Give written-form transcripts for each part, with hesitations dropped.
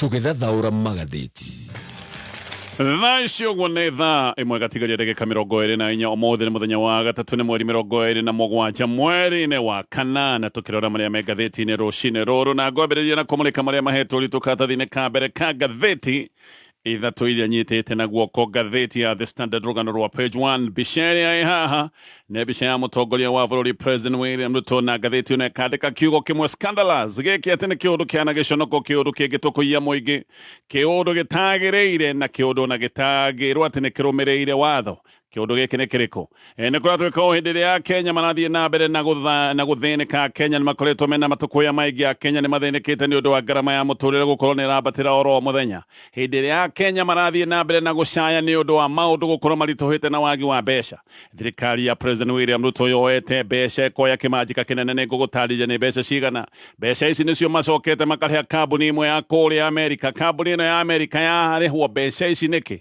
Tũgĩthathaũra magathĩti. Thaa ici ũguo nĩ thaa ĩmwe gatigaria ndagĩka 24. Ũmũthĩ nĩ mũthenya wa gatatũ, nĩ mweri 27 mweri-inĩ wa kanana, tũkĩrora marĩa me ngathĩti-inĩ rũcinĩ rũrũ, na ngwambĩrĩria na kũmũrĩka marĩa mahetwo ũritũ karatathi-inĩ ka mbere ka ngathĩti ithatũ iria nyitĩte na guoko. Ngathĩti ya The Standard, rũgano rwa page 1, mbica ĩrĩa ĩ haha nĩ mbica ya mũtongoria wa bũrũri President William Ruto, na ngathĩti ĩno ĩkandĩka kiugo kĩmwe, scandalous. Gĩkĩ atĩ nĩ kĩũndũ kĩana gĩconoko, kĩũndũ kĩngĩtũkũiya mũingĩ, kĩũndũ gĩtagĩrĩire na kĩũndũ ona gĩtangĩrwo atĩ nĩ kĩrũmĩrĩire watho. Kĩũndũ gĩkĩ nĩ kĩrĩkũ? E, nĩ kũratuĩka o hĩndĩ ĩrĩa Kenya marathiĩ na mbere na gũtha, na gũthĩnĩka. Kenya nĩ makoretwo mena matũkũya maingĩ. A Kenya nĩ mathĩnĩkĩte nĩ ũndũ wa ngarama ya mũtũrĩre gũkorwo nĩ ĩrambatĩra oro mũthenya. Hĩndĩ ĩrĩa Kenya marathiĩ na mbere na gũcaya nĩ ũndũ wa maũndũ gũkorwo maritũhĩte na wagi wa mbeca, thirikari ya President William Ruto yoete mbeca, ĩkoya kĩmanjĩka kĩnene. Nĩ ngũgũtarĩria nĩ mbeca cigana. Mbeca ici nĩcio macokete makarĩha kambuni ĩmwe ya kũrĩa Amerika. Kambuni ĩno ya Amerika yarĩhwo mbeca ici nĩkĩ?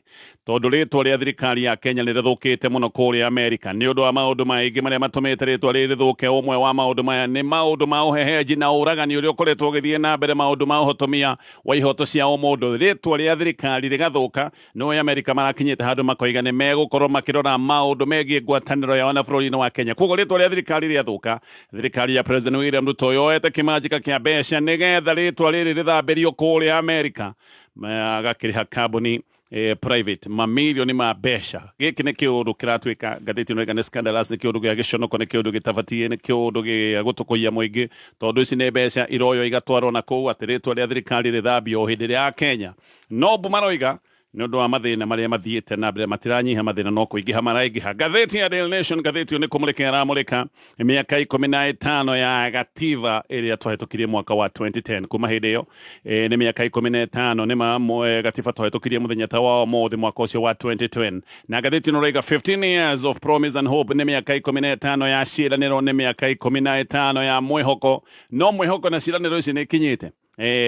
Tondũ rĩtwa rĩa thirikari ya Kenya nĩ rĩthũkĩte mũno kũrĩa Amerika nĩ ũndũ wa maũndũ maingĩ marĩa matũmĩte rĩtwa rĩrĩ rĩthũke. Ũmwe wa maũndũ maya nĩ maũndũ ma ũhehenji na ũragani ũrĩa ũkoretwo ũgĩthiĩ na mbere, maũndũ ma ũhotomia wa ihoto cia ũmũndũ. Rĩtwa rĩa thirikari rĩgathũka, nĩ Amerika marakinyĩte handũ makoiga nĩ megũkorwo makĩrora maũndũ megiĩ ngwatanĩro yao na bũrũri-inĩ wa Kenya. Koguo rĩtwa rĩa thirikari rĩathũka, thirikari ya President William Ruto yoete kĩmanjĩka kĩa mbeca nĩgetha rĩtwa rĩrĩ rĩthambĩrio kũrĩa Amerika, agakĩrĩha kambuni private mamirioni ma mbeca. Gĩkĩ nĩ kĩũndũ kĩratuĩka ngathĩti ĩno ĩga nĩ scandalous, nĩ kĩũndũ gĩa gĩconoko, nĩ kĩũndũ gĩtabatiĩ, nĩ kĩũndũ gĩa gũtũkũyia mũingĩ, tondũ ici nĩ mbeca iroywo igatwarwo na kũu atĩ rĩtwa rĩa thirikari rĩthambio o hĩndĩ ĩrĩa ya Kenya no mbu maroiga nĩ ũndũ wa mathĩna marĩa mathiĩte na mbere matiranyiha, mathĩna no kũingĩha maraingĩha. Ngathĩti ya Daily Nation, ngathĩti ĩyo nĩ kũmũrĩka ĩramũrĩka mĩaka 15 ya gatiba ĩrĩa twahĩtũkirie mwaka wa 2010. Kuma hĩndĩ ĩyo nĩ mĩaka 15 nĩ ma gatiba twahĩtũkirie mũthenya ta wa ũmũthĩ mwaka ũcio wa 2010. Na ngathĩti ĩno ĩroiga 15 years of promise and hope, nĩ mĩaka 15 ya ciĩranĩro, nĩ mĩaka 15 ya mwĩhoko. No mwĩhoko na ciĩranĩro ici nĩ ikinyĩte?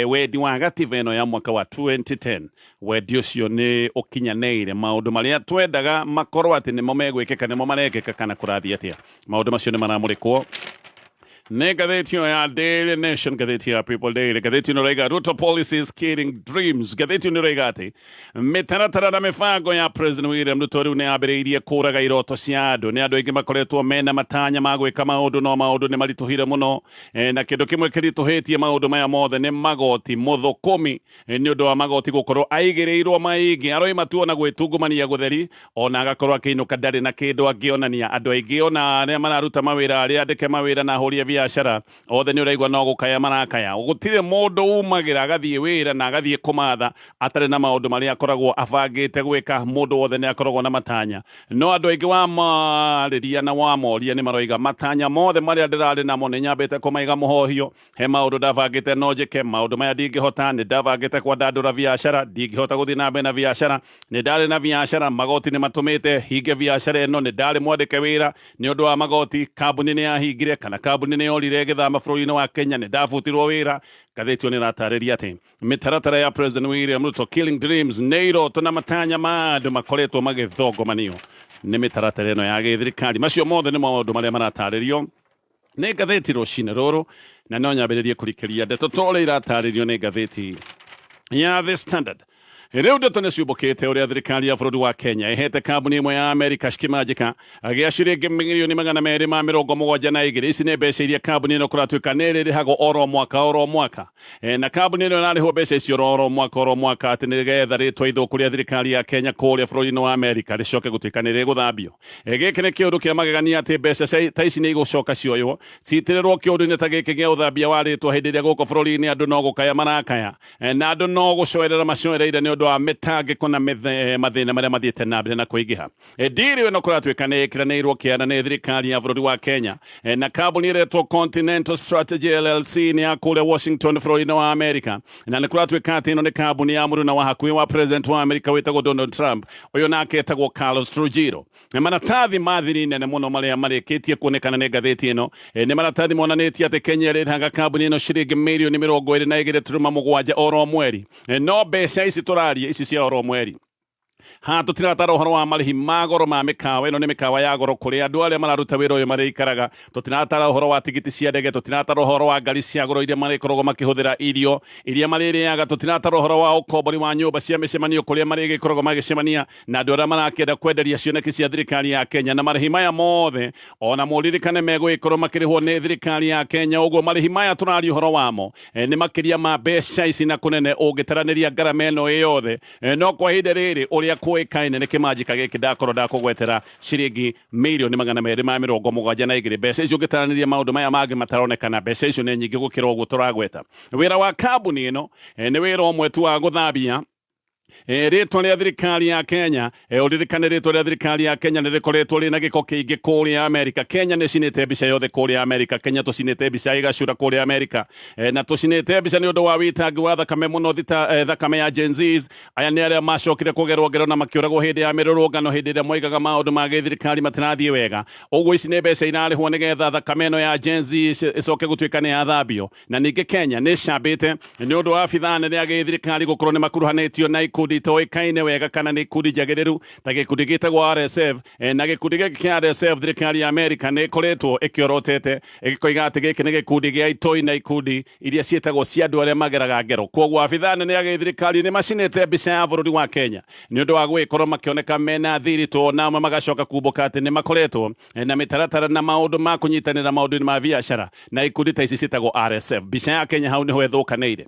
Wendi wa gatiba ĩno ya mwaka wa 2010, wendi ũcio nĩ ũkinyanĩire? Maũndũ marĩa twendaga makorwo atĩ nĩmo megwĩkĩka nĩmo marekĩka, kana kũrathiĩ atĩa? Maũndũ macio nĩ maramũrĩkwo nĩ ngathĩti ĩno ya Daily Nation, ngathĩti ya People Daily. Ngathĩti ĩno ĩroiga Ruto policies killing dreams. Ngathĩti ĩno ĩroiga atĩ mĩtaratara na mĩbango ya President William Ruto rĩu nĩ yambĩrĩirie kũraga iroto cia andũ. Nĩ andũ aingĩ makoretwo mena matanya ma gwĩka maũndũ, no maũndũ nĩ maritũhire mũno. Na kĩndũ kĩmwe kĩritũhĩtie maũndũ maya mothe nĩ magoti. Mũthũkũmi nĩ ũndũ wa magoti gũkorwo aigĩrĩirwo maingĩ, aroima tu ona gwĩtungumania gũtheri, ona agakorwo akĩinũka ndarĩ na kĩndũ angĩonania. Andũ aingĩ ona arĩa mararuta mawĩra, arĩa andĩke mawĩra na ahũri a biacara, othe nĩ ũraigua no gũkaya marakaya. Gũtirĩ mũndũ umagĩra agathiĩ wĩra na agathiĩ kũmatha atarĩ na maũndũ marĩa akoragwo abangĩte gwĩka. Mũndũ wothe nĩ akoragwo na matanya, no andũ aingĩ wamarĩria na wamoria nĩ maroiga matanya mothe marĩa ndĩrarĩ namo nĩ nyambĩte kũmaiga mũhohio. He maũndũ ndabangĩte no njĩke, maũndũ maya ndingĩhota. Nĩ ndabangĩte kwandandũra biacara, ndingĩhota gũthiĩ na mbere na biacara. Nĩ ndarĩ na biacara, magoti nĩ matũmĩte hinge biacara ĩno. Nĩ ndarĩ mwandĩke wĩra, nĩ ũndũ wa magoti kambuni nĩ yahingire kana kambuni nĩ yorire ĩgĩthama bũrũri-inĩ wa Kenya, nĩ ndabutirwo wĩra. Ngathĩti ĩyo nĩ ĩratarĩria atĩ mĩtaratara ya President William Ruto killing dreams, nĩ iroto na matanya ma andũ makoretwo magĩthongomanio nĩ mĩtaratara ĩno ya gĩthirikari. Macio mothe nĩ maũndũ marĩa maratarĩrio nĩ ngathĩti rũcinĩ rũrũ, na no nyambĩrĩrie kũrikĩria ndeto ta ũrĩa iratarĩrio nĩ ngathĩti ya The Standard. Rĩu ndeto nĩ ciumbũkĩte ũrĩa thirikari ya bũrũri wa Kenya ĩhete kambuni ĩmwe ya Amerika kĩmanjĩka gĩa ciringi mirioni 272. Ici nĩ mbeca iria kambuni ĩno kũratuĩka nĩ ĩrĩrĩhagwo oro mwaka oro mwaka. Na kambuni ĩno ĩrarĩhwo mbeca icio oro mwaka oro mwaka atĩ nĩgetha rĩtwa ithũku rĩa thirikari ya Kenya kũrĩa bũrũri-inĩ wa Amerika rĩcoke gũtuĩka nĩ rĩgũthambio. Gĩkĩ nĩ kĩũndũ kĩa magegania atĩ mbeca ta ici nĩ igũcoka cioywo citĩrĩrwo kĩũndũ-inĩ ta gĩkĩ gĩa ũthambia wa rĩtwa, hĩndĩ ĩrĩa gũkũ bũrũri-inĩ andũ no gũkaya marakaya na andũ no gũcoerera macoereire nĩ ũndũ wa mĩtangĩko na mathĩna marĩa mathiĩte na mbere na kũingĩha. Ndiri ĩno kũratuĩka nĩ ĩkĩranĩirwo kĩara nĩ thirikari ya bũrũri wa Kenya na kambuni ĩretwo Continental Strategy LLC, nĩ ya kũrĩa Washington bũrũri-inĩ wa Amerika. Na nĩ kũratuĩka atĩ ĩno nĩ kambuni ya mũruna wa hakuhĩ wa president wa Amerika wĩtagwo Donald Trump, ũyũ nake etagwo Carlos Trujillo. Maratathi ma thiri nene mũno marĩa marĩkĩtie kuonekana nĩ ngathĩti ĩno nĩ maratathi monanĩtie atĩ Kenya ĩrĩhaga kambuni ĩno ciringi mirioni 22.7 oro mweri. No mbeca ici tũraria ici cia oro mweri. Ha tũtiratara ũhoro wa marĩhi ma goro ma mĩkawa ĩno, nĩ mĩkawa ya goro kũrĩa andũ arĩa mararuta wĩra ũyũ marĩikaraga. Tũtiratara ũhoro wa tigiti cia ndege, tũtiratara ũhoro wa ngari cia goro iria marĩkoragwo makĩhũthĩra, irio iria marĩrĩaga, tũtiratara ũhoro wa ũkombori wa nyũmba cia mĩcemanio kũrĩa marĩgĩkoragwo magĩcemania na andũ arĩa marakĩenda kwenderia cioneki cia thirikari ya Kenya. Na marĩhi maya mothe ona mũririkane megũgĩkorwo makĩrĩhwo nĩ thirikari ya Kenya. Ũguo marĩhi maya tũraria ũhoro wamo nĩ makĩria ma mbeca ici na kũnene ũngĩtaranĩria ngarama ĩno ĩ yothe. No kwa ihinda rĩrĩ ũrĩa kũĩkaine nĩ kĩmanjĩka gĩkĩ ndakorwo ndakũgwetera ciringi 272,000,000. Mbeca icio ũngĩtaranĩria maũndũ maya mangĩ mataronekana, mbeca icio nĩ nyingĩ gũkĩra ũguo tũragweta. Wĩra wa kambuni ĩno nĩ wĩra ũmwe tu wa gũthambia rĩtwa rĩa thirikari ya Kenya. Ũririkane rĩtwa rĩa thirikari ya Kenya nĩ rĩkoretwo rĩna gĩko kĩingĩ kũrĩa Amerika. Kenya nĩ cinĩte mbica yothe kũrĩa Amerika. Kenya tũcinĩte mbica ĩgacura kũrĩa Amerika, na tũcinĩte mbica nĩ ũndũ wa wĩitangi wa thakame mũno, thakame ya Gen Zs. Aya nĩ arĩa macokire kũgerwo ngero na makĩũragwo hĩndĩ ya mĩrũrũngano, hĩndĩ ĩrĩa moigaga maũndũ ma gĩthirikari matirathiĩ wega. Ũguo ici nĩ mbeca irarĩhwo nĩgetha thakame ĩno ya Gen Z ĩcoke gũtuĩka nĩ yathambio. Na ningĩ Kenya nĩ ĩcambĩte nĩ ũndũ wa abithaa anene a gĩthirikari gũkorwo nĩ makuruhanĩtio na ikundi itoĩkaine wega kana nĩ ikundi njagĩrĩru ta gĩkundi gĩtagwo RSF. Na gĩkundi gĩkĩ kĩa RSF, thirikari ya Amerika nĩ ĩkoretwo ĩkĩorotete ĩgĩkoiga atĩ gĩkĩ nĩ gĩkundi gĩa itoi na ikundi iria ciĩtagwo cia andũ arĩa mageraga ngero. Kwoguo abithaa anene a gĩthirikari nĩ macinĩte mbica ya bũrũri wa Kenya nĩ ũndũ wa gũgĩkorwo makĩoneka mena thiritũ, na amwe magacoka kumbũka atĩ nĩ makoretwo na mĩtaratara na maũndũ ma kũnyitanĩra maũndũ-inĩ ma biacara na ikundi ta ici ciĩtagwo RSF. Mbica ya Kenya hau nĩho ĩthũkanĩire.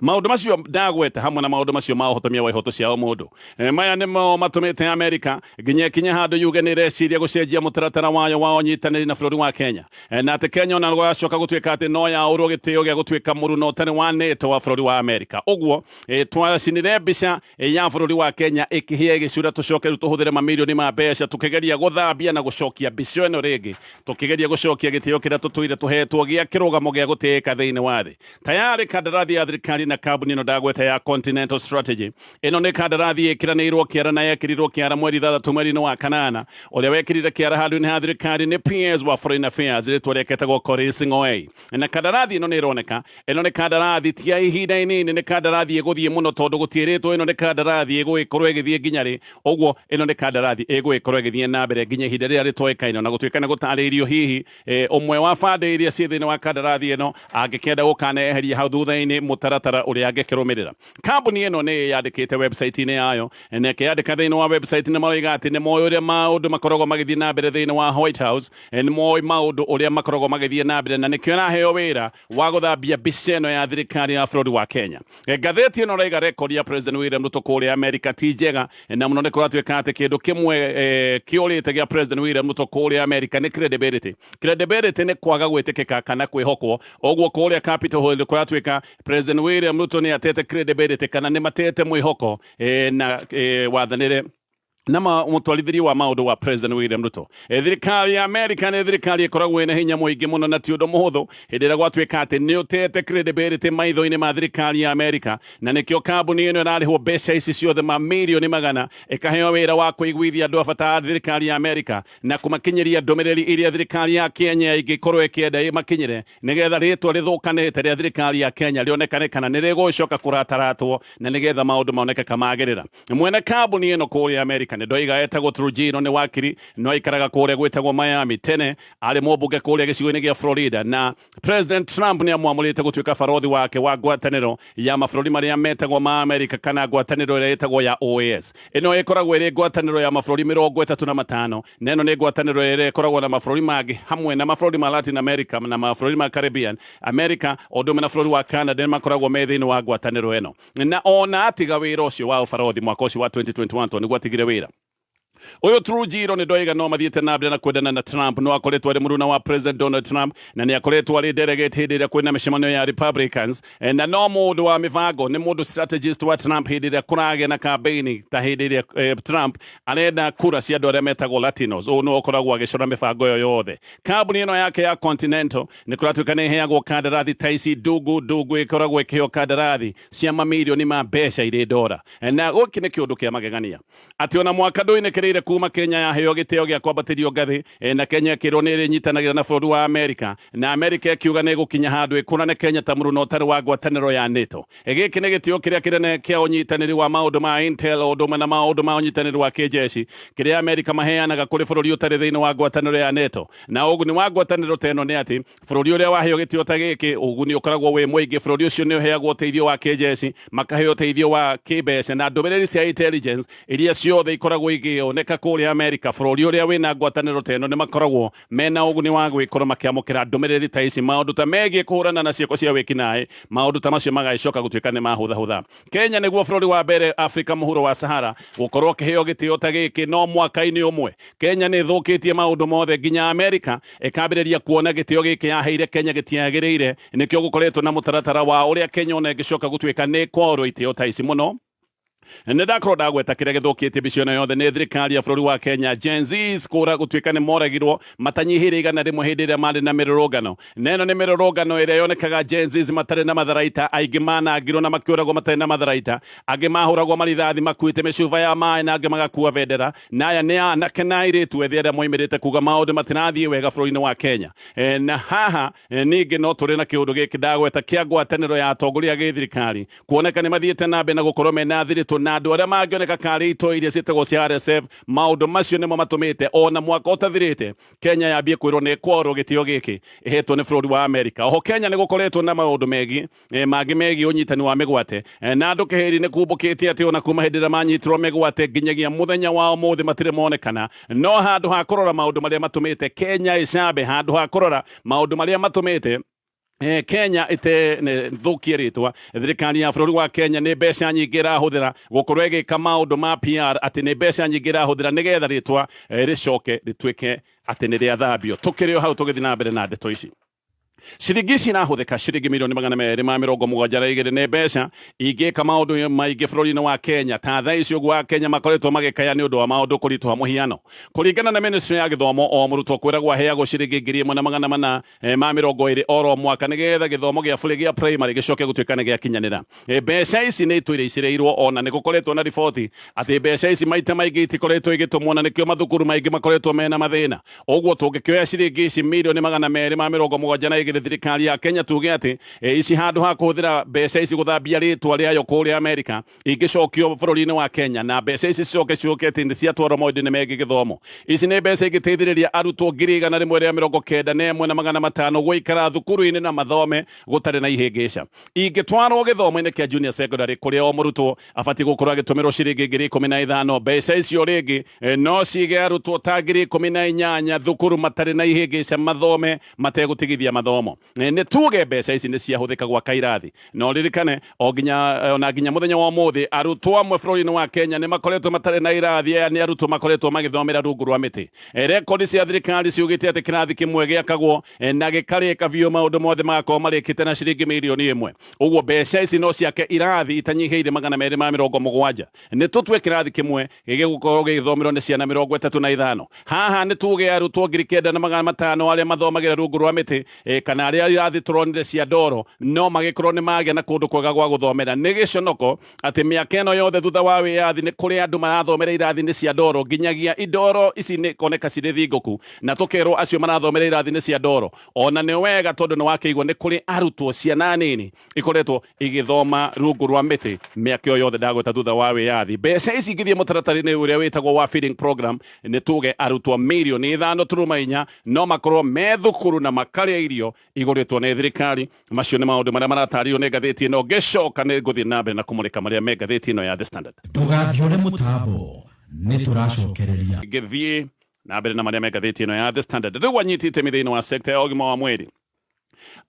Maũndũ macio ndagweta hamwe na maũndũ macio ma ũhotomia wa ihoto cia ũmũndũ, maya nĩmo matũmĩte Amerika nginya ĩkinye handũ yuge nĩ ĩreciria gũcenjia mũtaratara wayo wa ũnyitanĩri na bũrũri wa Kenya, na atĩ Kenya ona gũgacoka gũtuĩka atĩ no yaũrwo gĩtĩo gĩa gũtuĩka mũruna ũtarĩ wa NATO wa bũrũri wa Amerika. Ũguo twacinire mbica ya bũrũri wa Kenya ĩkĩhĩa ĩgĩcura, tũcoke rĩu tũhũthĩre mamirioni ma mbeca tũkĩgeria gũthambia na gũcokia mbica ĩno rĩngĩ, tũkĩgeria gũcokia gĩtĩo kĩrĩa tũtũire tũhetwo gĩa kĩrũgamo gĩa gũtĩĩka thĩinĩ wa thĩ. Tayarĩ kandarathi ya thirikari na kambuni ĩno ndagweta ya Continental Strategy. Ĩno nĩ kandarathi ĩkĩranĩirwo kĩara na yekĩrirwo kĩara mweri 6 mweri-inĩ wa kanana. Ũrĩa wekĩrire kĩara handũ-inĩ ha thirikari nĩ PS wa Foreign Affairs, rĩtwa rĩake etagwo Korir Sing'oei. Na kandarathi ĩno nĩ ĩroneka ĩno nĩ kandarathi ti ya ihinda inini, nĩ kandarathi ĩgũthiĩ mũno tondũ gũtiĩrĩtwo ĩno nĩ kandarathi ĩgũgĩkorwo ĩgĩthiĩ nginya rĩ. Ũguo ĩno nĩ kandarathi ĩgũgĩkorwo ĩgĩthiĩ na mbere nginya ihinda rĩrĩa rĩtoĩkaine, na gũtuĩka nĩ gũtarĩirio hihi ũmwe wa bande iria ciĩ thĩinĩ wa kandarathi ĩno angĩkĩenda gũkaneheria hau thutha-inĩ, mũtaratara ũrĩa angĩkĩrũmĩrĩra. Kambuni ĩno nĩ yandĩkĩte website-inĩ yayo, na ĩkĩyandĩka thĩinĩ wa website nĩ maroiga atĩ nĩ moĩ ũrĩa maũndũ makoragwo magĩthiĩ na mbere thĩinĩ wa White House, nĩ moĩ maũndũ ũrĩa makoragwo magĩthiĩ na mbere, na nĩkĩo ĩraheo wĩra wa gũthambia mbica ĩno ya thirikari ya bũrũri wa Kenya. Ngathĩti ĩno ĩraiga record ya President William Ruto kũrĩa Amerika ti njega, na mũno nĩ kũratuĩka atĩ kĩndũ kĩmwe kĩũrĩte gĩa President William Ruto kũrĩa Amerika nĩ credibility. Credibility nĩ kwaga gwĩtĩkĩka kana kwĩhokwo. Ũguo kũrĩa Capitol Hill kũratuĩka President William Ruto nĩ atete credibility kana nĩ matete mwĩhoko na wathanĩre na mũtwarithĩrie wa maũndũ wa President William Ruto. Thirikari ya Amerika nĩ thirikari ĩkoragwo ĩna hinya mũingĩ mũno, na ti ũndũ mũhũthũ hĩndĩ ĩrĩa gwatuĩka atĩ nĩ ũtete credibility maitho-inĩ ma thirikari ya Amerika. Na nĩkĩo kambuni ĩno ĩrarĩhwo mbeca ici ciothe mamirioni magana, ĩkaheo wĩra wa kũiguithia andũ a bata a thirikari ya Amerika na kũmakinyĩria ndũmĩrĩri iria thirikari ya Kenya ĩngĩkorwo ĩkĩenda ĩmakinyĩre, nĩgetha rĩtwa rĩthũkanĩte rĩa thirikari ya Kenya rĩonekane kana nĩ rĩgũcoka kũrataratwo na nĩgetha maũndũ moneke kamagĩrĩra. Mwene kambuni ĩno kũrĩa Amerika nĩ ndoiga etagwo Trujillo, nĩ wakiri no aikaraga kũrĩa gwĩtagwo Miami. Tene arĩ mũmbunge kũrĩa gĩcigo-inĩ gĩa Florida, na President Trump nĩ amwamũrĩte gũtuĩka barothi wake wa ngwatanĩro ya mabũrũri marĩa metagwo ma Amerika, kana ngwatanĩro ĩrĩa ĩtagwo ya OAS. Ĩno ĩkoragwo ĩrĩ ngwatanĩro ya mabũrũri 35, na ĩno nĩ ngwatanĩro ĩrĩa ĩkoragwo na mabũrũri mangĩ hamwe na mabũrũri ma Latin America na mabũrũri ma Caribbean. America o ũndũ ũmwe na bũrũri wa Canada nĩ makoragwo me thĩinĩ wa ngwatanĩro ĩno. Na ona atiga wĩra ũcio wa ũbarothi mwaka ũcio wa 2021, tondũ nĩguo atigire wĩra ũyũ, Trujillo nĩ ndoiga no mathiĩte na mbere na kwendana na Trump. No akoretwo arĩ mũruna wa President Donald Trump, na nĩ akoretwo arĩ delegate hĩndĩ ĩrĩa kwĩna mĩcemanio ya Republicans, na no mũndũ wa mĩbango, nĩ mũndũ strategist wa Trump hĩndĩ ĩrĩa kũragĩa na campaign, ta hĩndĩ ĩrĩa Trump arenda kura cia andũ arĩa metagwo Latinos. Ũũ nĩwe ũkoragwo agĩcora mĩbango ĩyo yothe. Kambuni ĩno yake ya Continental nĩ kũratuĩka nĩ ĩheagwo kandarathi ta ici ndungu ndungu, ĩkoragwo ĩkĩheo kandarathi cia mamirioni ma mbeca irĩ ndora. Na gũkĩ nĩ kĩũndũ kĩa magegania atĩ ona mwaka ndũinĩkĩrĩte. ũtathirĩire kuma Kenya yaheo gĩtĩo gĩa kwambatĩrio ngathĩ na Kenya ĩkĩrwo nĩ ĩrĩnyitanagĩra na bũrũri wa Amerika, na Amerika ĩkiuga nĩ ĩgũkinya handũ ĩkũrane Kenya ta mũruna ũtarĩ wa ngwatanĩro ya NATO. Gĩkĩ nĩ gĩtĩo kĩrĩa kĩnene kĩa ũnyitanĩri wa maũndũ ma Intel o ũndũ ũmwe na maũndũ ma ũnyitanĩri wa kĩnjeshi kĩrĩa Amerika maheanaga kũrĩ bũrũri ũtarĩ thĩinĩ wa ngwatanĩro ya NATO. Na ũguni wa ngwatanĩro ta ĩno nĩ atĩ bũrũri ũrĩa waheo gĩtĩo ta gĩkĩ, ũguni ũkoragwo wĩ mũingĩ. Bũrũri ũcio nĩ ũheagwo ũteithio wa kĩnjeshi, makaheo ũteithio wa kĩmbeca na ndũmĩrĩri cia intelligence iria ciothe ikoragwo igĩoneka kũrĩa Amerika. Bũrũri ũrĩa wĩna ngwatanĩro ta ĩno nĩ makoragwo mena ũguni wa gwĩkorwo makĩamũkĩra ndũmĩrĩri ta ici, maũndũ ta megiĩ kũhũrana na ciĩko cia wĩkinaĩ, maũndũ ta macio magagĩcoka gũtuĩka nĩ mahũthahũtha. Kenya nĩguo bũrũri wa mbere Afrika mũhuro wa Sahara gũkorwo kĩheo gĩtĩo ta gĩkĩ no mwaka-inĩ ũmwe. Kenya nĩ ĩthũkĩtie maũndũ mothe nginya Amerika ĩkambĩrĩria kuona gĩtĩo gĩkĩ yaheire Kenya gĩtiagĩrĩire. Nĩkĩo gũkoretwo na mũtaratara wa ũrĩa Kenya ona ĩngĩcoka gũtuĩka nĩ ĩkwaũrwo itĩo ta ici mũno. Nĩ ndakorwo ndagweta kĩrĩa gĩthũkĩtie mbica ĩno yothe nĩ thirikari ya bũrũri wa Kenya. Gen Zs kũra gũtuĩka nĩ moragirwo matanyihĩire 100 hĩndĩ ĩrĩa marĩ na mĩrũrũngano. Na ĩno nĩ mĩrũrũngano ĩrĩa yonekaga Gen Zs matarĩ na matharaita, aingĩ manangirwo na makĩũragwo matarĩ na matharaita, angĩ mahũragwo marithathi makuĩte mĩcuba ya maĩ na angĩ magakua bendera. Na aya nĩ anake na airĩtu ethĩ arĩa moimĩrĩte kuga maũndũ matirathiĩ wega bũrũri-inĩ wa Kenya. Na haha ningĩ no tũrĩ na kĩũndũ gĩkĩ ndagweta kĩa ngwatanĩro ya atongoria a gĩthirikari kuoneka nĩ mathiĩte na mbere na gũkorwo mena thiritũ na andũ arĩa mangĩoneka karĩ itoi iria ciĩtagwo cia RSF. Maũndũ macio nĩmo matũmĩte ona mwaka ũtathirĩte Kenya yambie kwĩrwo nĩ ĩkwaũrwo gĩtĩo gĩkĩ ĩhetwo nĩ bũrũri wa Amerika. Oho Kenya nĩ gũkoretwo na maũndũ megiĩ mangĩ megiĩ ũnyitani wa mĩgwate, na andũ kĩhĩri nĩ kumbũkĩte atĩ ona kuma hĩndĩ ĩrĩa manyitirwo mĩgwate nginyagia mũthenya wa ũmũthĩ matirĩ monekana. No handũ ha kũrora maũndũ marĩa matũmĩte Kenya ĩcambe, handũ ha kũrora maũndũ marĩa matũmĩte Kenya ĩte thũkie rĩtwa, thirikari ya bũrũri wa Kenya nĩ mbeca nyingĩ ĩrahũthĩra gũkorwo ĩgĩka maũndũ ma PR, atĩ nĩ mbeca nyingĩ ĩrahũthĩra nĩgetha rĩtwa rĩcoke rĩtuĩke atĩ nĩ rĩathambio. Tũkĩrĩ o hau tũgĩthiĩ na mbere na ndeto ici, ciringi ici irahũthĩka ciringi mirioni 272 nĩ mbeca ingĩka maũndũ maingĩ bũrũri-inĩ wa Kenya. Ta thaa ici ũguo Akenya makoretwo magĩkaya nĩ ũndũ wa maũndũ kũritũha. Mũhiano, kũringana na ministry ya gĩthomo, o mũrutwo kwĩragwo aheagwo ciringi 1420 oro mwaka nĩgetha gĩthomo gĩa bũrĩ gĩa primary gĩcoke gũtuĩka nĩ gĩakinyanĩra. Mbeca ici nĩ itũire icĩrĩirwo, ona nĩ gũkoretwo na riboti atĩ mbeca ici maita maingĩ itikoretwo igĩtũmwo, na nĩkĩo mathukuru maingĩ makoretwo mena mathĩna. Ũguo tũngĩkĩoya ciringi ici mirioni 272 thirikari ya Kenya tuge atĩ ici handũ ha kũhũthĩra mbeca ici gũthambia rĩtwa rĩayo kũrĩa Amerika, ingĩcokio bũrũri-inĩ wa Kenya na mbeca ici cicoke ciũke atĩ nĩ ciatwarwo maũndũ-inĩ megiĩ gĩthomo. Ici nĩ mbeca ingĩteithĩrĩria arutwo 191,500 gũikara thukuru-inĩ na mathome gũtarĩ na ihĩngĩca. Ingĩtwarwo gĩthomo-inĩ kĩa junior secondary kũrĩa o mũrutwo abatiĩ gũkorwo agĩtũmĩrwo ciringi 15,000, mbeca icio rĩngĩ no cige arutwo ta 18,000 thukuru matarĩ na ihĩngĩca, mathome mategũtigithia mathomo. Nĩ tuge mbeca ici nĩ ciahũthĩka gwaka irathi, no ririkane o nginya ona nginya mũthenya wa ũmũthĩ arutwo amwe bũrũri-inĩ wa Kenya nĩ makoretwo matarĩ na irathi. Aya nĩ arutwo makoretwo magĩthomera rungu rwa mĩtĩ. Rekondi cia thirikari ciugĩte atĩ kĩrathi kĩmwe gĩakagwo na gĩkarĩka biũ, maũndũ mothe magakorwo marĩkĩte na ciringi mirioni 1. Ũguo mbeca ici no ciake irathi itanyihĩire 270. Nĩ tũtue kĩrathi kĩmwe gĩgũkorwo gĩgĩthomerwo nĩ ciana 35. Haha nĩ tuge arutwo 9,500 arĩa mathomagĩra rungu rwa mĩtĩ kana arĩa irathi tũronire cia ndoro no magĩkorwo nĩ magĩa na kũndũ kwega gwa gũthomera. Nĩ gĩconoko atĩ mĩaka ĩno yothe thutha wa wĩyathi nĩ kũrĩ andũ marathomera irathi-inĩ cia ndoro, nginyagia indoro ici nĩ koneka cirĩ thingũku, na tũkerwo acio marathomera irathi-inĩ cia ndoro ona nĩ wega, tondũ nĩ wakĩigua nĩ kũrĩ arutwo, ciana nini ikoretwo igĩthoma rungu rwa mĩtĩ mĩaka ĩyo yothe ndagweta thutha wa wĩyathi. Mbeca ici ingĩthiĩ mũtaratara-inĩ ũrĩa wĩtagwo wa feeding program, nĩ tuge arutwo mirioni 5.4 no makorwo me thukuru na makarĩa irio igũrĩtwo nĩ thirikari. Macio nĩ maũndũ marĩa maratarĩrio nĩ ngathĩti ĩno. Ngĩcoka nĩ ngũthiĩ na mbere na kũmũrĩka marĩa me ngathĩti ĩno ya The Standard. Ndũgathiũre mũtambo, nĩ tũracokereria. Ngĩthiĩ na mbere na marĩa me ngathĩti ĩno ya The Standard, rĩu anyiti itemi thĩinĩ wa sekta ya ũgima wa mwĩrĩ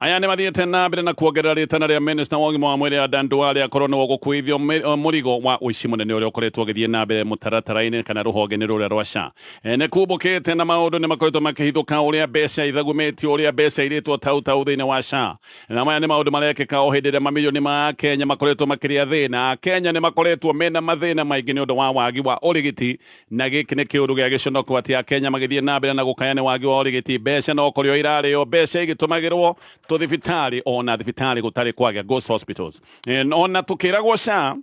aya nĩ mathiĩte na mbere na kuongerera rĩtana rĩa minista wa ũgima wa mwĩrĩ Adan Duale akorwo nĩwe ũgũkuithio mũrigo wa ũici mũnene ũrĩa ũkoretwo ũgĩthiĩ na mbere mũtaratara-inĩ kana rũhonge-inĩ rũrĩa rwa SHA. Nĩ kumbũkĩte na maũndũ nĩ makoretwo makĩhithũka ũrĩa mbeca ithagumĩtio, ũrĩa mbeca irĩtwo tau tau thĩinĩ wa SHA. Na maya nĩ maũndũ marekĩka o hĩndĩ ĩrĩa mamirioni ma Akenya makoretwo makĩrĩa thĩna. Akenya nĩ makoretwo mena mathĩna maingĩ nĩ ũndũ wa wagi wa ũrigiti, na gĩkĩ nĩ kĩũndũ gĩa gĩconoko atĩ Akenya magĩthiĩ na mbere na gũkaya nĩ wagi wa ũrigiti, mbeca no kũrĩo irarĩo, mbeca igĩtũmagĩrwo tũthibitarĩ ona thibitarĩ gũtarĩ kwagĩa, ghost hospitals. Ona tũkĩragwo SHA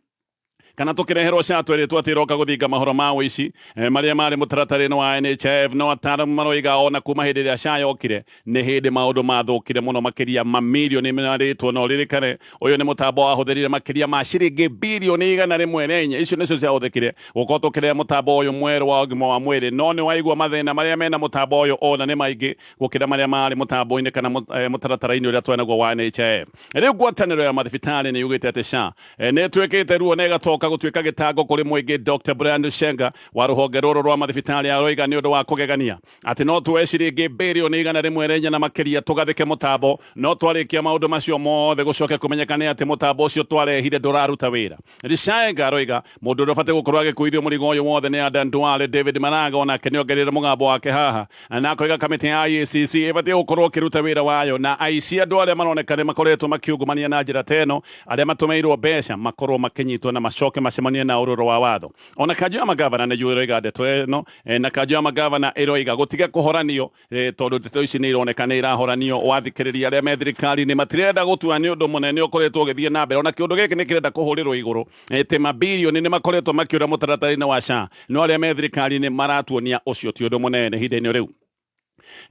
Kana tũkĩreherwo SHA twerĩtwo atĩ ĩroka gũthinga mahoro ma ũici marĩa marĩ mũtaratara-inĩ wa NHIF, no ataaramu maroiga ona kuma hĩndĩ ĩrĩa SHA yokire nĩ hĩndĩ maũndũ mathũkire mũno makĩria mamirioni marĩtwo. Na ũririkane ũyũ nĩ mũtambo wahũthĩrire makĩria ma ciringi birioni 104, icio nĩcio ciahũthĩkire gũkorwo tũkĩrehe mũtambo ũyũ mwerũ wa ũgima wa mwĩrĩ. No nĩ waigua mathĩna marĩa mena mũtambo ũyũ ona nĩ maingĩ gũkĩra marĩa marĩ mũtambo-inĩ kana mũtaratara-inĩ ũrĩa twenaguo wa NHIF. Rĩu ngwatanĩro ya mathibitarĩ nĩ yugĩte atĩ SHA nĩ ĩtuĩkĩte ruo na ĩgatoka gũtuĩka gĩtango kũrĩ mũingĩ. Dr. Brian Shenga wa rũhonge rũrũ rwa mathibitarĩ aroiga nĩ ũndũ wa kũgegania atĩ no tuoe ciringi birioni 104 na makĩria tũgathĩke mũtambo, no twarĩkia maũndũ macio mothe gũcoke kũmenyekane atĩ mũtambo ũcio twarehire ndũraruta wĩra. Rishaenga aroiga mũndũ ũrĩa ũbatiĩ gũkorwo agĩkuithio mũrigo ũyũ wothe nĩ Adan Duale. David Maraga onake nĩ ongereire mũgambo wake haha na akoiga kamĩtĩ ya IECC ĩbatiĩ gũkorwo ĩkĩruta wĩra wayo na aici andũ arĩa maroneka nĩ makoretwo makiungumania na njĩra ta ĩno, arĩa matũmĩirwo mbeca makorwo makĩnyitwo na macoke macemanie na ũrũrũ wa watho. Ona kanjũ ya magavana nĩ ĩroiga ndeto ĩno, na kanjũ ya magavana ĩroiga gũtige kũhoranio, tondũ ndeto ici nĩ ironeka nĩ irahoranio. Wathikĩrĩria arĩa me thirikari-inĩ matirenda gũtua nĩ ũndũ mũnene ũkoretwo ũgĩthiĩ na mbere, ona kĩũndũ gĩkĩ nĩ kĩrenda kũhũrĩrwo igũrũ atĩ mabirioni nĩ makoretwo makĩũra mũtaratara-inĩ wa SHA, no arĩa me thirikari-inĩ maratuonia ũcio ti ũndũ mũnene ihinda-inĩ rĩu.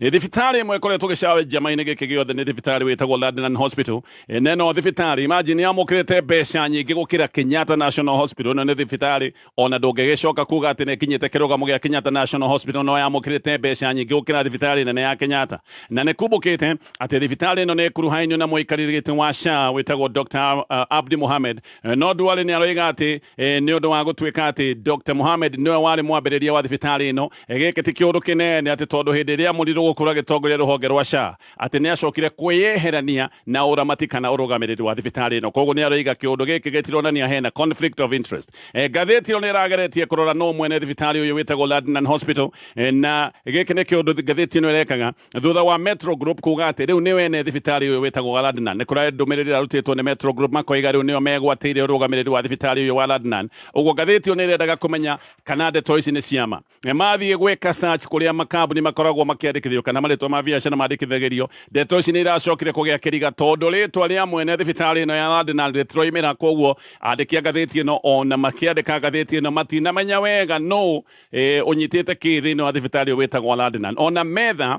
Thibitarĩ ĩmwe ĩkoretwo gĩcanjama-inĩ gĩkĩ gĩothe nĩ thibitarĩ wĩtagwo Ladnan Hospital. Na ĩno thibitarĩ, imagine, yamũkĩrĩte mbeca nyingĩ gũkĩra Kenyatta National Hospital. Ĩno nĩ thibitarĩ ona ndũngĩgĩcoka kuga atĩ nĩ ĩkinyĩte kĩrũgamo gĩa Kenyatta National Hospital, no yamũkĩrĩte mbeca nyingĩ gũkĩra thibitarĩ nene ya Kenyatta. Na nĩ kumbũkĩte atĩ thibitarĩ ĩno nĩ ĩkuruhainio na mũikarĩri gĩtĩ wa SHA wĩtagwo Dr. Abdi Mohamed. No Duale nĩ aroiga atĩ nĩ ũndũ wa gũtuĩka atĩ Dr. Mohamed nĩwe warĩ mwambĩrĩria wa thibitarĩ ĩno, gĩkĩ ti kĩũndũ kĩnene atĩ tondũ hĩndĩ ĩrĩa amũrirwo gũkorwo agĩtongoria rũhonge rwa SHA atĩ nĩ acokire kwĩyeherania na ũramati kana ũrũgamĩrĩri wa thibitarĩ ĩno. Koguo nĩ aroiga kĩũndũ gĩkĩ gĩtironania hena conflict of interest. Ngathĩti ĩno nĩ ĩrageretie kũrora nũ mwene thibitarĩ ũyũ wĩtagwo Ladnan Hospital, na gĩkĩ nĩ kĩũndũ ngathĩti ĩno ĩrekaga thutha wa Metro Group kuga atĩ rĩu nĩo ene thibitarĩ ũyũ wĩtagwo Ladnan. Nĩ kũrĩ ndũmĩrĩri ĩrarutĩtwo nĩ Metro Group makoiga rĩu nĩo megwatĩire ũrũgamĩrĩri wa thibitarĩ ũyũ wa Ladnan. Ũguo ngathĩti ĩyo nĩ ĩrendaga kũmenya kana ndeto ici nĩ ciama. Mathiĩ gwĩka search kũrĩa makambuni makoragwo makĩandĩkithio kana marĩtwa ma biacara mandĩkithagĩrio, ndeto ici nĩ iracokire kũgĩa kĩriga tondũ rĩtwa rĩa mwene thibitarĩ ĩno ya Ladnan rĩtiroimĩra. Koguo andĩki a ngathĩti ĩno ona makĩandĩka ngathĩti ĩno matinamenya wega nũ ũnyitĩte kĩ thĩinĩ wa thibitarĩ ũyũ wĩtagwo Ladnan. Ona metha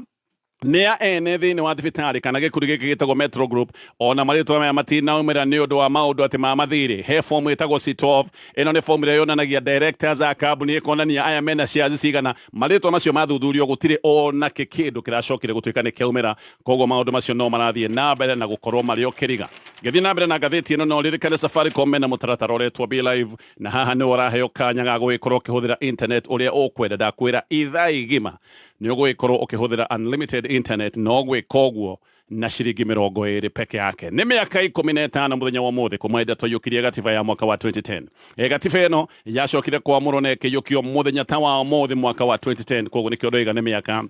nĩ ya ene thĩinĩ wa thibitarĩ kana gĩkundi gĩkĩ gĩtagwo Metro Group, ona marĩtwa maya matinaumĩra nĩ ũndũ wa maũndũ atĩ ma mathirĩ. He fomu ĩtagwo C12, ĩno nĩ fomu ĩrĩa yonanagia directors a kambuni, ĩkonania aya mena shares cigana. Marĩtwa macio mathuthurio gũtirĩ ona kĩ kĩndũ kĩracokire gũtuĩka nĩ kĩaumĩra, koguo maũndũ macio no marathiĩ na mbere na gũkorwo marĩ o kĩriga. Ngĩthiĩ na mbere na ngathĩti ĩno, no ririkane Safaricom mena mũtaratara ũretwo Be Live, na haha nĩ ũraheo kanya ga gũgĩkorwo ũkĩhũthĩra internet ũrĩa ũkwenda. Ndakwĩra ithaa igima nĩ ũgũgĩkorwo ũkĩhũthĩra unlimited internet, no gwĩka ũguo na ciringi 20 peke yake. Nĩ mĩaka 15 mũthenya wa ũmũthĩ kuma hĩndĩ twaiyũkirie gatiba ya mwaka wa 2010. Gatiba ĩno yacokire kwamũrwo na ĩkĩiyũkio mũthenya ta wa ũmũthĩ mwaka wa 2010, koguo nĩkĩo ndoiga nĩ mĩaka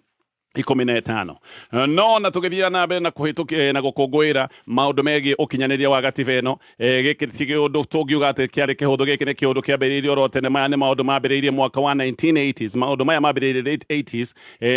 15. No na tũgĩthiaga na mbere na kũhĩtũkia na gũkũngũĩra maũndũ megiĩ ũkinyanĩria wa gatiba ĩno, gĩkĩ ti kĩũndũ tũngiuga atĩ kĩarĩ kĩhũthũ. Gĩkĩ nĩ kĩũndũ kĩambĩrĩirie oro tene. Maya nĩ maũndũ mambĩrĩirie mwaka wa 1980s, maũndũ maya mambĩrĩirie late 80s,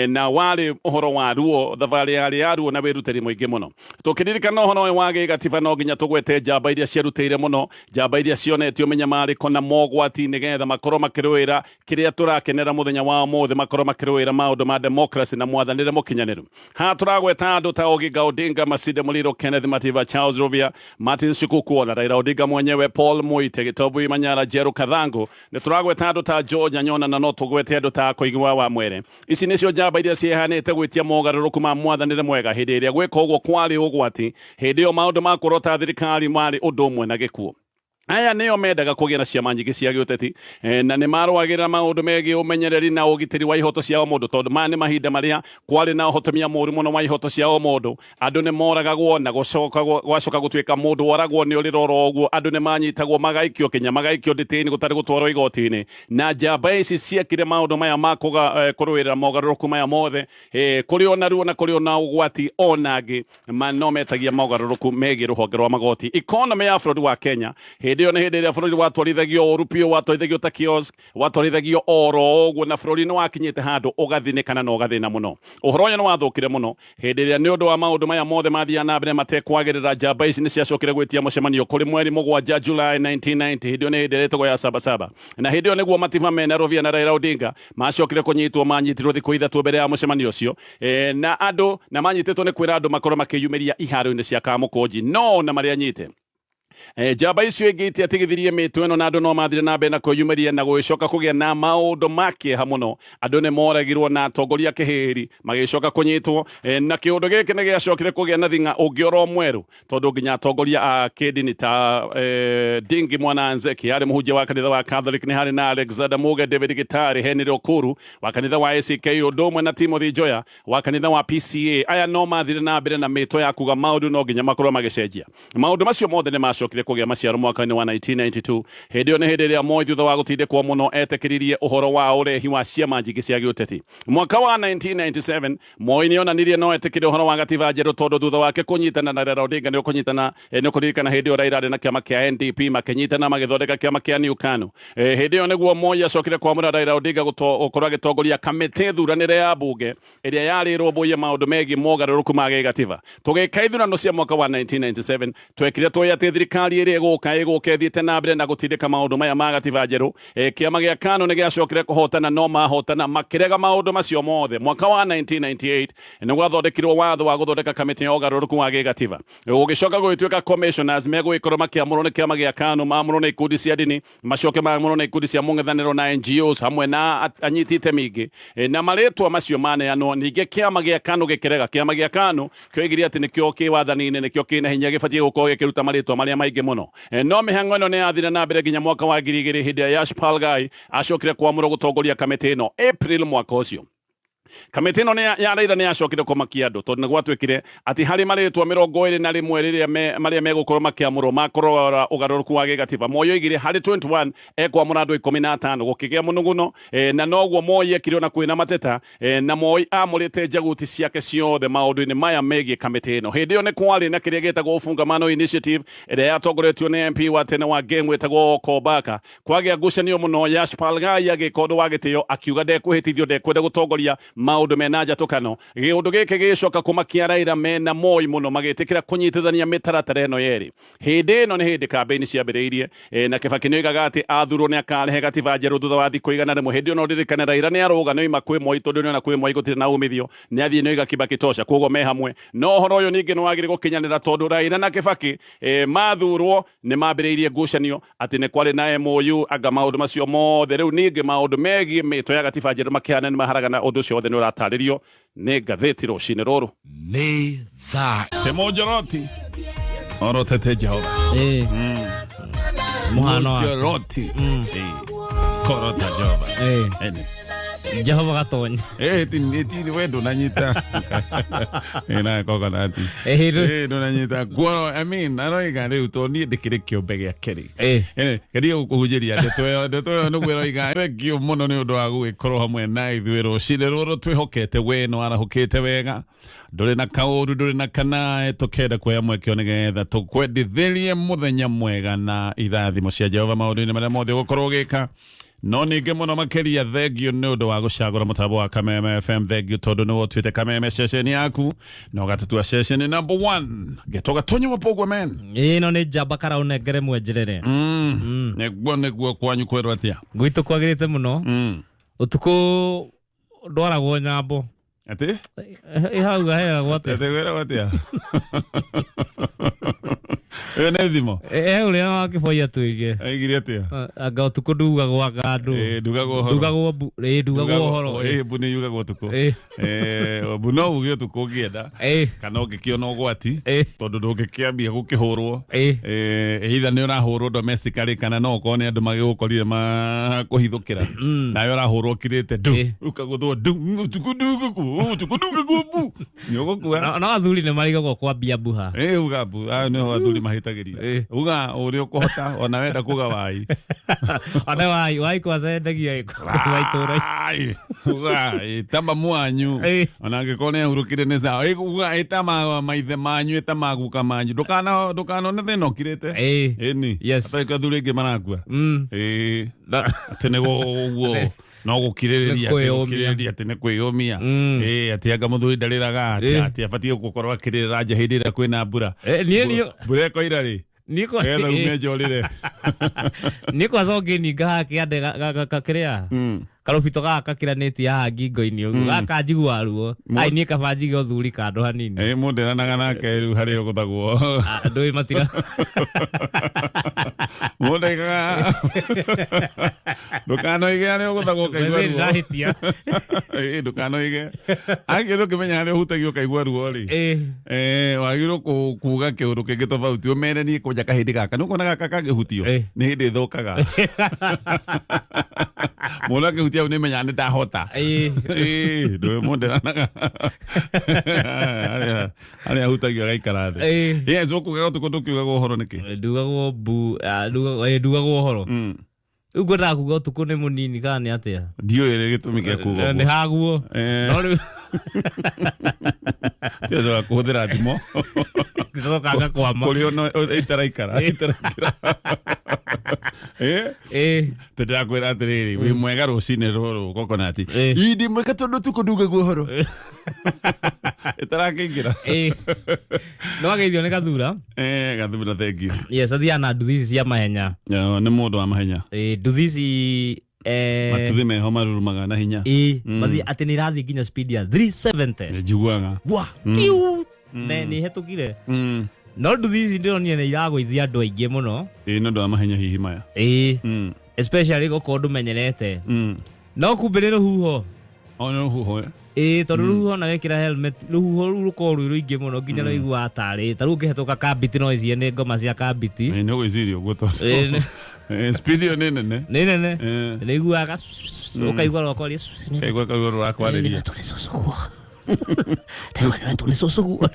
na warĩ ũhoro wa ruo, thabarĩ yarĩ ya ruo na wĩrutĩri mũingĩ mũno. Tũkĩririkana ũhoro ũyũ wa gĩgatiba, no nginya tũgwete njamba iria ciarutĩire mũno, njamba iria cionetio mĩnyamarĩko na mogwati nĩgetha makorwo makĩrũĩra kĩrĩa tũrakenera mũthenya wa ũmũthĩ, makorwo makĩrũĩra maũndũ ma democracy na mwathanĩre mũkinyanĩru. Haha tũragweta andũ ta Oginga Odinga, Masinde Muliro, Kenneth Matiba, Charles Rubia, Martin Shikuku, ona Raila Odinga mwenyewe, Paul Muite, Gitobu Manyara, Jeru Kathangu. Nĩ tũragweta andũ ta George Anyona, na no tũgwete andũ ta Koigi wa Wamwere. Ici nĩcio njamba iria ciehanĩte gwĩtia mogarũrũku ma mwathanĩre mwega hĩndĩ ĩrĩa gwĩka ũguo kwarĩ ũgwati. Hĩndĩ ĩyo maũndũ ma kũrota thirikari marĩ ũndũ ũmwe na gĩkuũ. Aya nĩo mendaga kũgĩa na ciama nyingĩ cia gĩũteti, na nĩ marũagĩrĩra maũndũ megiĩ ũmenyereri na ũgitĩri wa ihoto cia ũmũndũ, tondũ maya nĩ mahinda marĩa kwarĩ na ũhotomia mũũru mũno wa ihoto cia ũmũndũ. Andũ nĩ moragagwo na gũcoka gwacoka gũtuĩka mũndũ woragwo nĩ ũrĩra oro ũguo. Andũ nĩ manyitagwo magaikio kinya magaikio ndĩtĩ-inĩ gũtarĩ gũtwarwo igoti-inĩ. Na njamba ici ciekire maũndũ maya ma kũrũĩrĩra mogarũrũku maya mothe, kũrĩ ona ruo na kũrĩ ona ũgwati ona angĩ ma no metagia mogarũrũku megiĩ rũhonge rwa magoti. Economy ya bũrũri wa Kenya hĩndĩ Hĩndĩ ĩyo nĩ hĩndĩ ĩrĩa bũrũri watwarithagio ũru biũ, watwarithagio ta kiosk, watwarithagio oro ũguo, na bũrũri nĩ wakinyĩte handũ ũgathinĩkana na ũgathĩna mũno. Ũhoro ũyũ nĩ wathũkire mũno hĩndĩ ĩrĩa nĩ ũndũ wa maũndũ maya mothe mathiaga na mbere matekwagĩrĩra, njamba ici nĩ ciacokire gwĩtia mũcemanio kũrĩ mweri mũgwanja July 1990. Hĩndĩ ĩyo nĩ hĩndĩ ĩrĩa ĩtagwo ya Sabasaba, na hĩndĩ ĩyo nĩguo Matiba mena Rũvia na Raila Odinga macokire kũnyitwo. Manyitirwo thikũ ithatũ mbere ya mũcemanio ũcio, na andũ na manyitĩtwo nĩ kwĩra andũ makorwo makĩyumĩria iharo-inĩ cia Kamũkũnji, no na marĩa nyite. Njamba icio ingĩ itiatigithirie mĩtwe ĩno, na andũ no mathire na mbere na kwĩyumĩria, na gũgĩcoka kũgĩa na maũndũ ma kĩeha mũno. Andũ nĩ moragirwo na atongoria kĩhĩri magĩcoka kũnyitwo, na kĩũndũ gĩkĩ nĩ gĩacokire kũgĩa na thing'a ũngĩ oro mwerũ, tondũ nginya atongoria a kĩndini ta Dingi Mwana Nzeki arĩ mũhunjia wa kanitha wa Catholic, nĩ harĩ na Alexander Muge, David Gitari, Henry Okuru wa kanitha wa ACK, ũndũ ũmwe na Timothy Njoya wa kanitha wa PCA. Aya no mathire na mbere na mĩtwe ya kuga maũndũ no nginya makorwo magĩcenjia. Maũndũ macio mothe nĩ macokire kũgĩa maciaro mwaka-inĩ wa 1992. Hĩndĩ ĩyo nĩ hĩndĩ ĩrĩa Moi, thutha wa gũtindĩkwo mũno, etĩkĩririe ũhoro wa ũrehi wa ciama nyingĩ cia gĩũteti. Mwaka wa 1997, Moi nĩ onanirie no etĩkĩre ũhoro wa gatiba njerũ, tondũ thutha wake kũnyitana na Raila Odinga, nĩ ũkũnyitana, nĩ ũkũririkana hĩndĩ ĩyo Raila arĩ na kĩama kĩa NDP, makĩnyitana magĩthondeka kĩama kĩa New KANU. Hĩndĩ ĩyo nĩguo Moi acokire kwamũra Raila Odinga gũkorwo agĩtongoria kamĩtĩ thuranĩre ya mbunge ĩrĩa yarĩ ĩrũmbũiye maũndũ megiĩ mogarũrũku ma gĩgatiba. Tũgĩka ithurano cia mwaka wa 1997, twekire tũĩ atĩ thirikari ĩrĩa ĩgũka ĩgũka ĩthiĩte na mbere na gũtindĩka maũndũ maya ma gatiba njerũ. Kĩama gĩa KANU nĩ gĩacokire kũhotana, no mahotana makĩrega maũndũ macio mothe. Mwaka wa 1998 nĩ gwathondekirwo watho wa gũthondeka kamĩtĩ ya ũgarũrũku wa gĩgatiba. Gũgĩcoka gũgĩtuĩka commissioners megũgĩkorwo makĩamũrwo nĩ kĩama gĩa KANU, maamũrwo nĩ ikundi cia ndini, macoke maamũrwo nĩ ikundi cia mũng'ethanĩro na NGOs hamwe na anyiti itemi ingĩ, na marĩtwa macio maneanwo. Ningĩ kĩama gĩa KANU gĩkĩrega. Kĩama gĩa KANU kĩoigire atĩ nĩkĩo kĩ wathani-inĩ, nĩkĩo kĩna hinya, gĩbatiĩ gũkorwo gĩkĩruta marĩtwa marĩa maingĩ mũno. No mĩhang'o ĩno nĩ yathire na mbere nginya mwaka wa 2000, hĩndĩ ĩrĩa Yash Pal Ghai acokire kwamũrwo gũtongoria kamĩtĩ ĩno April mwaka ũcio. Kamĩtĩ ĩno ya Raila nĩ yacokire kũmakia andũ, tondũ nĩ gwatuĩkire atĩ harĩ marĩtwa 21 rĩrĩa marĩa megũkorwo makĩamũrwo makũrora ũgarũrũku wa gĩgatiba, Moi oigire harĩ 21 ekwamũra andũ 15. Gũkĩgĩa mũnuguno, na noguo Moi ekire ona kwĩna mateta, na Moi amũrĩte njaguti ciake ciothe maũndũ-inĩ maya megiĩ kamĩtĩ ĩno. Hĩndĩ ĩyo nĩ kwarĩ na kĩrĩa gĩtagwo Ufungamano Initiative ĩrĩa yatongoretio nĩ MP wa tene wa Gem wĩtagwo Kobaka. Kwagĩa ngucanio mũno, Yash Pal Ghai agĩka ũndũ wa gĩtĩo, akiuga ndekwĩhĩtithio, ndekwenda gũtongoria maũndũ mena njatũkano. Gĩũndũ gĩkĩ gĩgĩcoka kũmakia Raila mena Moi mũno, magĩtĩkĩra kũnyitithania mĩtaratara ĩno yerĩ. Hĩndĩ ĩno nĩ hĩndĩ kambĩini ciambĩrĩirie, na Kibaki nĩoigaga atĩ athurwo nĩakarehe gatiba njerũ thutha wa thikũ 100. Hĩndĩ ĩyo no ririkane Raila nĩarũga nĩoima kwĩ Moi, tondũ nĩona kwĩ Moi gũtirĩ na umithio, nĩathiĩ nĩoiga Kibaki tosha, kwoguo me hamwe. No ũhoro ũyũ ningĩ nĩwagire gũkinyanĩra, tondũ Raila na Kibaki mathurwo nĩmambĩrĩirie ngucanio atĩ nĩ kwarĩ na MOU anga maũndũ macio mothe. Rĩu ningĩ maũndũ megiĩ mĩto ya gatiba njerũ makĩhana nĩ maharagana. Ũndũ ũcio wothe nĩ ũratarĩrio nĩ ngathĩti rũcinĩ rũrũ. Nĩ thaa Tĩ mũnjoroti orotete Jehova. Mũhano wa Mũnjoroti. Korota Jehova. Ene. Jehova gatonya. Ti we ndũnanyita na coconut. Ndũnanyita kuoro. I mean, aroiga rĩu to niĩ ndĩkĩrĩ kĩũmbe gĩake rĩ. Geria gũkũhunjĩria ndeto ĩyo, ndeto ĩyo nĩguo ĩroiga. Thank you mũno nĩ ũndũ wa gũgĩkorwo hamwe na ithuĩ rũcinĩ rũrũ. Twĩhokete we nĩ warahũkĩte wega, ndũrĩ na kaũru, ndũrĩ na kanae. Tũkenda kuoya mweke ũyũ nĩgetha tũkwendithĩrie mũthenya mwega na irathimo cia Jehova maũndũ-inĩ marĩa mothe ũgũkorwo ũgĩka. No ningĩ mũno makĩria, thengio nĩ ũndũ wa gũcagũra mũtambo wa Kameme FM. Thengio tondũ nĩwe ũtuĩte Kameme ceceni yaku na ũgatũtua ceceni number one. Getwo Gatonyo wa Pogwa men. Ĩno nĩ njamba karaũnengere mwenjerere. Nĩguo nĩguo, kwanyu kwĩrwo atĩa? Gwitũ kwagĩrĩte mũno. Ũtukũ ndwaragwo nyambo. Atĩ? Ĩ hau gaheragwo atĩa? Atĩ kwĩragwo atĩa? Ĩyo nĩ thimo. He ũrĩa wa kĩboi atwĩrire. Aigire atĩa? Anga ũtukũ ndugagwo anga andũ. Ndugagwo ũhoro. Ndugagwo mbu. Ndugagwo ũhoro. Mbu nĩ yugagwo ũtukũ. Mbu no uge ũtukũ ũngĩenda kana ũngĩkĩona ũgwati, tondũ ndũngĩkĩambia gũkĩhũrwo. Either nĩ ũrahũrwo domestically, kana no ũkorwo nĩ andũ magĩgũkorire makũhithũkĩra nawe ũrahũrwo ũkirĩte ndu, ũkagũthwo ndu ũtukũ, ndugũku ũtukũ, ndugũku mbu nĩ ũgũkua. No athuri nĩ marigagwo kwambia mbuha. Uga mbu, nĩho athuri. athuri mahĩtagĩria. Ĩ. Uga ũrĩa ũkũhota ona wenda kuga wai. Ona wai wai kwanza endagia wa itũra. Ai, uga ĩta mamu wanyu. Ĩ. Ona angĩkorwo nĩ ahurũkire nĩ sawa. Ĩ, uga ĩta maithe manyu, ĩta maguka manyu. Ndũkana ndũkanone thĩna ũkirĩte. Ĩ. Ĩni. Yes. Atarĩ athuri aingĩ marakua. Ĩ. Na- Atĩ nĩ ũguo no gũkirĩrĩria Nĩ atĩ kwĩyũmia. gũkirĩrĩria atĩ nĩ kwĩyũmia. Ĩ, atĩ anga mũthuri ndarĩraga atĩ Ĩ. atĩ abatiĩ gũkorwo akĩrĩra nja hĩndĩ ĩrĩa kwĩna mbura. Eh, niĩ niĩ Mbura ĩkoira rĩ? niĩ kwa Getha ume nja ũrĩre. niĩ kwanza ũngĩninga haha kĩande kĩrĩa karũbito gaka gakĩranĩtie haha ngingo-inĩ ũguo gaka njiguaga ruo ai niĩ kaba njige ũthuri kando hanini. Ĩ, mũndũ eranaga nake rĩu harĩa ũgũthagwo. Ah, ndũĩ matira Mũndũ aigaga ndũkanoige harĩa ũgũthagwo ũkaigua Wethe ruo. ndĩrahĩtia. Ĩ, ndũkanoige. Angĩrwo ũkĩmenya harĩa ũhutagio ũkaigua ruo rĩ. Ĩ. Eh, wagĩrĩirwo kuga kĩũndũ kĩngĩ tofauti ũmere niĩ kwanja kahĩndĩ gaka nĩ ũkuona gaka kangĩhutio Ĩ. nĩ hĩndĩ ĩthũkaga mũndũ akĩhutia hau nĩ menyaga nĩ ndahota. Ĩ. Ĩ, ndũĩ mũndũ eranaga harĩa harĩa ahutagio agaikara thĩ. Ĩ. Yes, ũkugaga ũtukũ ndũkiugaga ũhoro nĩkĩ? Ndugagwo mbu ah, ndugagwo ũhoro. Rĩu ngwendaga kuga ũtukũ nĩ mũnini kana nĩ atĩa? Ndiũĩ rĩ gĩtũmi gĩa kuga Nĩ ũguo. haguo. Eh. No rĩu Tiacoka kũhũthĩra thimo ngĩcoka ngakwama. kũrĩa ono itaraikara itaraikara. Eh? Ĩ. Tũndĩrakwĩra atĩrĩrĩ wĩ mwega rũcinĩ rũrũ kokonati. Ĩ. Ii ndĩ mwega tondũ ũtukũ ndugagwo ũhoro. Ĩtarakĩingĩra. Ĩ. Nĩ wageithio nĩ Gathura. Eh, Gathura thank you. Yes, athiaga na nduthi ici cia mahenya. Nĩ mũndũ wa mahenya. Ĩ, nduthi ici eh, Matuthi meho marurumaga na hinya. ĩ, mathiĩ atĩ nĩ irathiĩ nginya speed ya 370. Nĩ njiguaga. Wa, piu. Ne nĩ hetũkire. No nduthi ici ndĩronire nĩ iragũithia andũ aingĩ mũno. Ĩ, nĩ ũndũ wa mahenya hihi maya. Ĩ. Especially gũkorwo ndũmenyerete. No kumbe nĩ rũhuho. O nĩ rũhuho. Ĩ, tondũ rũhuho na wekĩra helmet rũhuho rũu rũkoragwo rwĩ rũingĩ mũno nginya no iguaga tarĩ ta rĩu ũngĩhetũka kambiti no ĩciye nĩ ngoma cia kambiti. Ĩ, nĩ ũgwĩciria ũguo Ĩ, tondũ. nĩ- Ĩ, speed ĩyo nĩ nene. nĩ nene. Ĩ. Nĩ iguaga ũkaigua rwakwa rĩ Kaigua karuo rũrakwarĩria. nĩwetwo nĩ cũcũguo. Ndaigua nĩwetwo nĩ cũcũguo.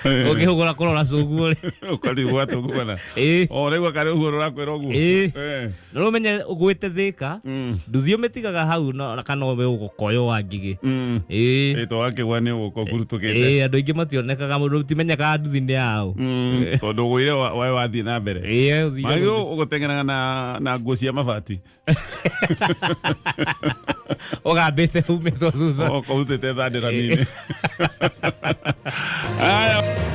Rĩu ũkĩhũgũra kũrora cũguo rĩ. Ũkarigwo atũguana. Ĩ. O ũraigua karĩ ũguo rũrakwĩra ũguo. Ĩ. Eh. Na rĩu ũmenye ũgwĩte Thĩka nduthi ũmĩtigaga hau kana we ũgũkoywo wa ngigĩ. Ĩ. Ĩ, to wakĩgwa nĩ ũgũka ũkurutũkĩte. Ĩ, andũ aingĩ mationekaga mũndũ timenyekaga nduthi nĩ yaũ. Tondũ ũgũire wae wathiĩ na mbere. Ĩ, ũthire Magĩrĩirwo ũgũteng'eraga na nguo cia mabati. Ũgambĩte umĩtwo thutha. Ũkorwo ũrutĩte thandĩra nini. Aya.